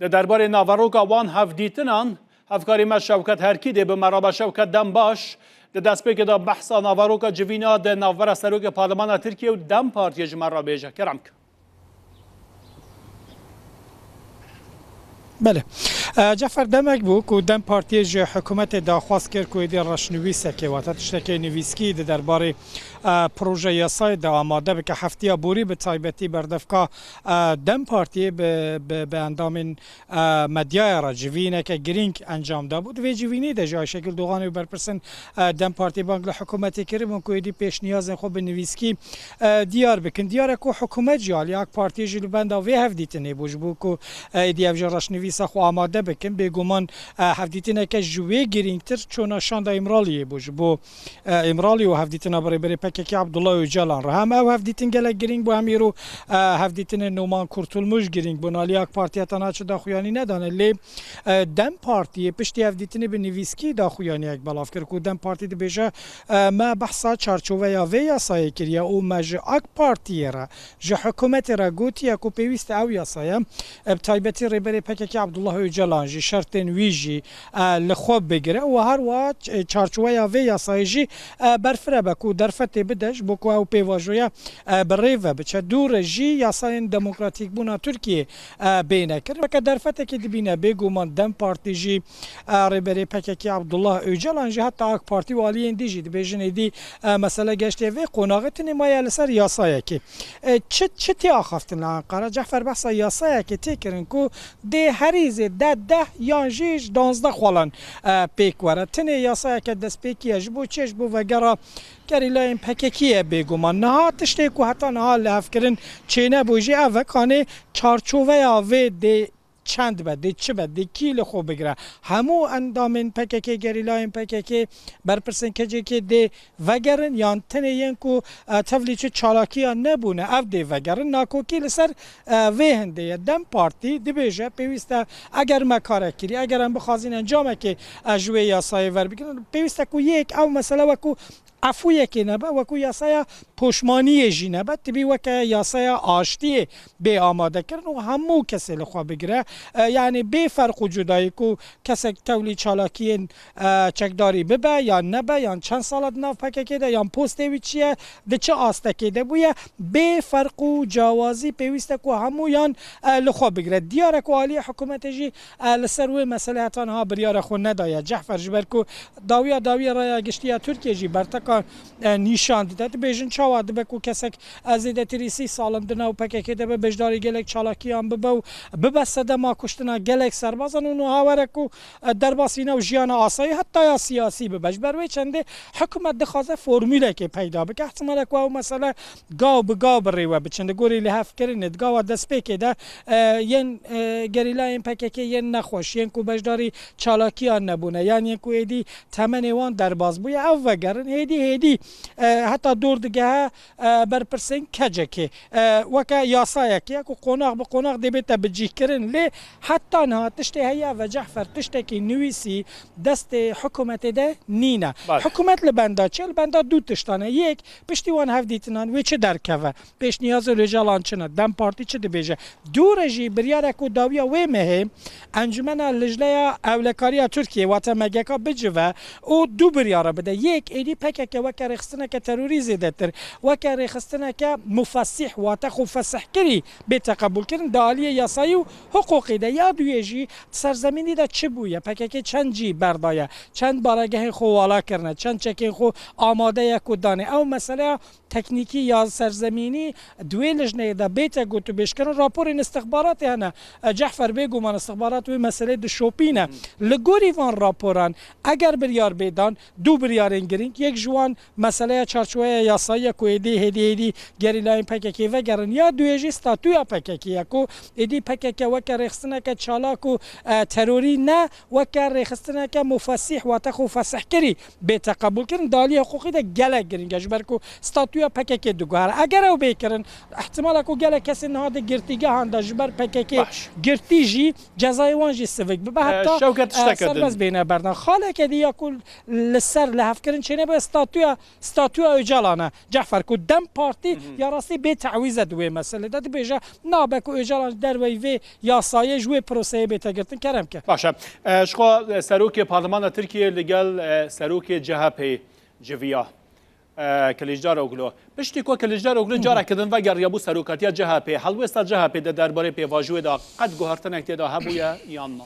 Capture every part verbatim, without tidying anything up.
Di derbarê naveroka wan hevdîtinan, hevkarê me Şewket Herkî dê bi me re be. Şewket, dem baş. Di destpêkê de behsa naveroka civîna di navbera Serokê Parlemana Tirkiye û dem Partiyê ji me re bêje. Kerem ke. Belê. E, Cefer, demek bû ku dem Partiyê ji hikûmetê daxwaz kir ku êdî reşnivîsekê, wate tiştekê nivîskî di derbarê, e, proje yasayê de amade bike. Heftiya borî bi taybetî berdevka, e, dem Partiyê bi, bi, bi endamên, e, medyaya re civîneke girîng encam dabû. Di vê civînê de jî Ayşegül Doğanê û berpirsên, e, dem Partiyê bang li hikûmetê kiribûn ku êdî pêşniyazên xwe bi nivîskî, e, diyar bikin. Diyar e ku hikûmet jî alî AK Partiyê jî li benda vê hevdîtinê bû, ji bo ku, e, êdî ev jî reşnivîsa xwe amade bikin. Bêguman, e, hevdîtineke ji wê girîngtir çûna şanda Îmraliyê bû ji bo, e, Îmralî û hevdîtina bi rêberê P K K Abdullah Öcalan re. Hem ew hevdîtin gelek girîng bû, hem îro, e, hevdîtinên Numan Kurtulmuş girîng bûn. Alî AK Partiyê heta niha çi daxuyanî nedane. Lê, e, dem Partiyê piştî hevdîtinê bi nivîskî daxuyaniyek belav kir ku dem Partî dibêje, e, me behsa çarçoveya vê yasayê kiriye û me ji AK Partiyê re, ji hikûmetê re gotiye ku pêwîst e ew yasaya, e, bi taybetî rêberê P K K Abdullah Öcalan jî, şertên wî jî, e, li xwe bigire û her wiha ç-, çarçoveya vê yasayê jî, e, berfireh be ku derfetê bide ji bo ku ew pêvajoya, e, bi rê ve biçe. Dû re jî yasayên demokratîkbûna Tirkiyê, e, bêne kir. Weke derfetekê dibîne, bêguman dem Partî jî, e, rêberê P K K Abdullah Öcalan jî, heta AK Partî û aliyên dî jî dibêjin êdî, e, mesele geştiye vê qonaxê, tenê maye li ser yasayekê. E, çi, çi tê axaftin li Enqere? Cefer, behsa yasayekê tê kirin ku dê herî zêde deh yan jî ji danzdeh xwalan, e, pêk were. Tenê yasayeke destpêkî ye. Ji bo çi? Ji bo vegera gerîlayên P K K'ê ye bêguman. Niha tiştê ku heta niha lihevkirin çênebû jî ev e, kanê çarçoveya vê dê çend be, dê çi be, dê kî li xwe bigire? Hemû endamên P K K, gerîlayên P K K, berpirsên K C K dê vegerin, yan tenê yên ku, e, tevlî çi çalakiyan nebûne, ev dê vegerin. Nakokî li ser, e, vê hindê ye. Dem Partî dibêje, pêwîst e, eger me karek kirî, eger em bixwazîn encamekê, e, ji wê yasayê verbigirin, pêwîst e ku yek ew mesele wekû efûyekê nebe, wekû yasaya poşmaniyê jî nebe, tibî weke yasaya aştiyê bê amadekirin û hemû kesê li xwe bigire. E, yanî bê ferq û cudayî ku kesek tewlî çalakiyên, e, çekdarî bibe yan nebe, yan çend sala di nav P K K de, yan postê wî çi ye, di çi astekê de bûye, bê ferq û cawazî pêwîst e ku hemûyan, e, li xwe bigire. Diyar e ku aliyê hikûmetê jî, e, li ser wê meselê heta niha biryara xwe nedaye. Cefer, ji ber ku dawiya dawiyê raya giştî ya Tirkiyê jî berteka, e, nîşan dide. Dibêjin çawa dibe ku kesek, e, zêdetirî sî sal in di nav P K K de be, beşdarî gelek çalakiyan bibe û bibe sedema kuştina gelek serbazan û niha were ku, e, derbasî nav jiyana asayî heta ya siyasî bibe. Ji ber wê çendê hikûmet dixwaze formûlekê peyda bike. Ihtimal e ku ew mesele gav bi gav bi rê we biçin. Li gorî lihevkirinê di gava destpêkê de, e, yên, e, gerîlayên P K K yên nexweş, yên ku beşdarî çalakiyan nebûne, yan yên ku êdî temenê wan derbas bûye, ev vegerin, hêdî hêdî, e, heta dor digehe, e, berpirsên K C K. E, weke yasayekê ye ku qonax bi qonax dê bête bicîhkirin, lê heta niha tiştê heye ve Cefer, tiştekî nivîsî destê hikûmetê de nîne. Baş. Hikûmet li benda çi? Li benda du tiştan e. Yek, piştî wan hevdîtinan wê çi derkeve? Pêşniyazê Ocalan çi ne? Dem Partî çi dibêje? Dû re jî biryarek ku dawiya wê mehê Encumena Lijneya Ewlekariya Tirkiyê, wate M G K, bicive û du biryara bide. Yek, êdî P K K weke rêxistineke terorî zêdetir, weke rêxistineke mufesîh, wate xwe fesihkirî bête qebûlkirin di aliyê yasayî û hiqûqî de. Ya duyê jî, di serzemînî de çi bûye? P K K çend cî berdaye? Çend baregehên xwe wala kirine? Çend çekên xwe amade ye ku danê? Ew meseleya teknîkî ya serzemînî di wê lijneyê de bête gotûbêjkirin. Raporên istixbaratê hene. E, Cehfer, bêguman istixbarat wê meselê dişopîne. Hmm. Li gorî van raporan, eger biryar bê dan, du biryarên girîng, yek ji wan meseleya çarçoveya yasayî ye ku êdî hêdî hêdî gerîlayên P K K vegerin, ya duyê jî statûya P K K ye ku êdî P K K weke rêxistineke çalak û, e, terorî ne, weke rêxistineke mufesîh, wate xwe fesihkirî bête qebûlkirin, di aliyê hiqûqî de gelek girîng e, ji ber ku statûya P K K diguhere. Eger ew bê kirin, ihtimala ku gelek kesên niha di girtîgehan de ji ber P K K Baş. girtî jî cezayê wan jî sivik bibe, E, heta, Şewket, e, tişteke din. serbest bêne berdan. Xaleke dî ya ku li ser lihevkirin çênebe, statûya Statûya, statûya Ocalan e. Cefer ku DEM Partî ya rastî bê te'wîz e di wê meselê de. Dibêje nabe ku Ocalan ji derveyî vê yasayê ji wê proseyê bête girtin. Kerem ke. Baş e. E, ji xwe, e, serokê Parlemana Tirkiyê li gel, e, serokê C H P'ê civiya, e, Kiliçdaroglu. Piştî ku Kiliçdaroglu careke din vegeriyabû serokatiya C H P'ê, helwêsta C H P'ê de derbarê pêvajoyê de qet guhertinek tê de hebûye yan na?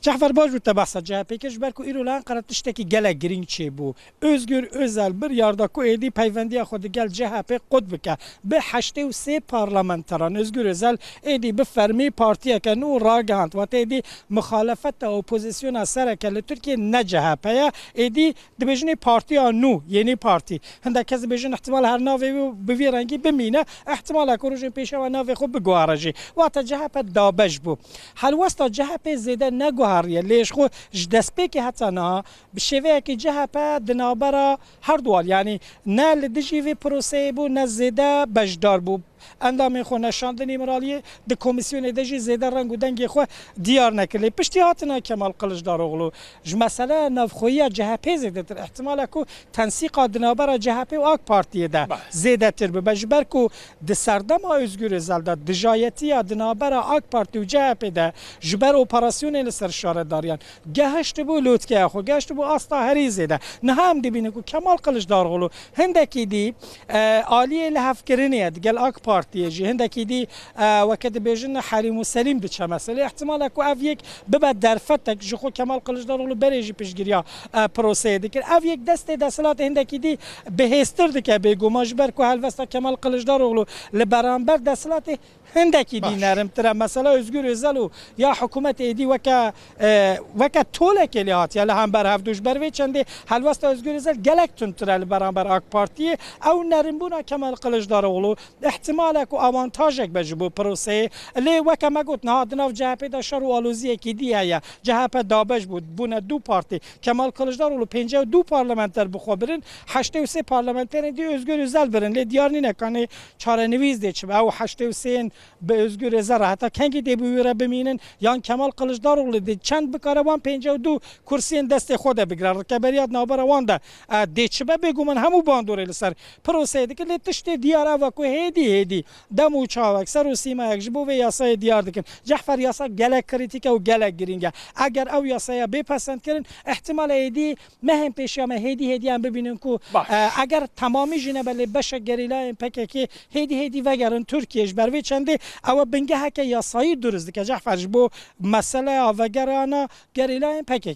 Cefer, baş bû te behsa C H P kir, ji ber ku îro li Enqere tiştekî gelek girîng çêbû. Ozgur Ozel biryar da ku êdî peyvendiya xwe digel C H P qut bike. Bi heştê û sê parlamenteran Ozgur Ozel êdî bi fermî partiyeke nû ragihand. Wate êdî muxalefeta opozisyona sereke li Tirkiye ne C H P ye. Êdî dibêjinê partiya nû, yeni partî. Hindek kes dibêjin ihtimal her navê wî bi vî rengî bimîne. Ihtimala ku rojên pêşewa navê xwe biguhere jî. Wate C H P dabeş bû. Helwesta C H P zêde neguheriye. Lê ji xwe ji destpêkê heta niha bi şêveyekî C H P di navbera her du al, yanî ne li dijî vê proseyê bû, ne zêde beşdar bû. Endamên xwe neşandin Îmraliyê, di komîsyonê de jî zêde reng û dengê xwe diyar nekir. Lê piştî hatina Kemal Kiliçdaroglu, ji meseleya navxweyiya C H P zêdetir ihtimala ku tensîqa di navbera C H P û AK Partiyê de zêdetir bibe. Ji ber ku di serdema Ozgur Ozel de dijayetiya di navbera AK Partî û C H P de ji ber operasyonê li ser şaredariyan gehiştibû lotkeya xwe, gehiştibû asta herî zêde. Niha em dibînin ku Kemal Kiliçdaroglu hindekî dî, e, aliyê lihevkirinê ye digel AK Partiyê jî, hindekî dî, e, weke dibêjin Helîm û Selîm diçe meselê. Ihtimala ku ev yek bibe derfetek, ji xwe Kemal Kiliçdaroglu berê jî piştgiriya, e, proseyê dikir. Ev yek destê desthilatê hindekî dî bihêztir dike bêguman, ji ber ku helwesta Kemal Kiliçdaroglu li beramber desthilatê hindekî dî nerimtir e. Mesela Ozgur Ozel û ya hikûmetê êdî weke, e, weke tolekê lê hatiye li hember hevdû. Ji ber vê çendê helwesta Ozgur Ozel gelek tundtir e li beramber AK Partiyê. Ew nerimbûna Kemal Kiliçdaroglu ihtimale ku awantajek be ji bo proseyê. Lê weke me got, niha di nav C H P de şer û aloziyekî dî heye. C H P dabeş bû, bûne du partî. Kemal Kiliçdaroglu pêncî û du parlamenter bi xwe birin, heştê û sê parlamenterên dî Ozgur Ozel birin. Lê diyar nîne kanê çarenivîs dê çi be. Ew heştê û sê yên bi Ozgur Ozel re heta kengî dê bi wî re bimînin? Yan Kemal Kiliçdaroglu dê çend bikare wan pêncî û du kursiyên destê xwe de bigire? Rikeberiya di navbera wan de, e, dê çi be? Bêguman hemû bandorê li ser proseyê dikin. Lê tiştê diyar ev e ku hêdî hêdî dem û çavek, ser û sîmayek ji bo vê yasayê diyar dikin. Cehfer, yasa gelek krîtîk e û gelek girîng e. Eger ew yasaya bê pesendkirin, ihtimale êdî mehên pêşiya me hêdî hêdî em bibînin ku, e, eger temamî jî nebe lê beşek gerîlayên P K K hêdî hêdî vegerin Tirkiye. Ji ber vê çendê ew e bingeheke yasayî durist dike. Cehfer, ji bo meseleya vegerana gerîlayên P K K.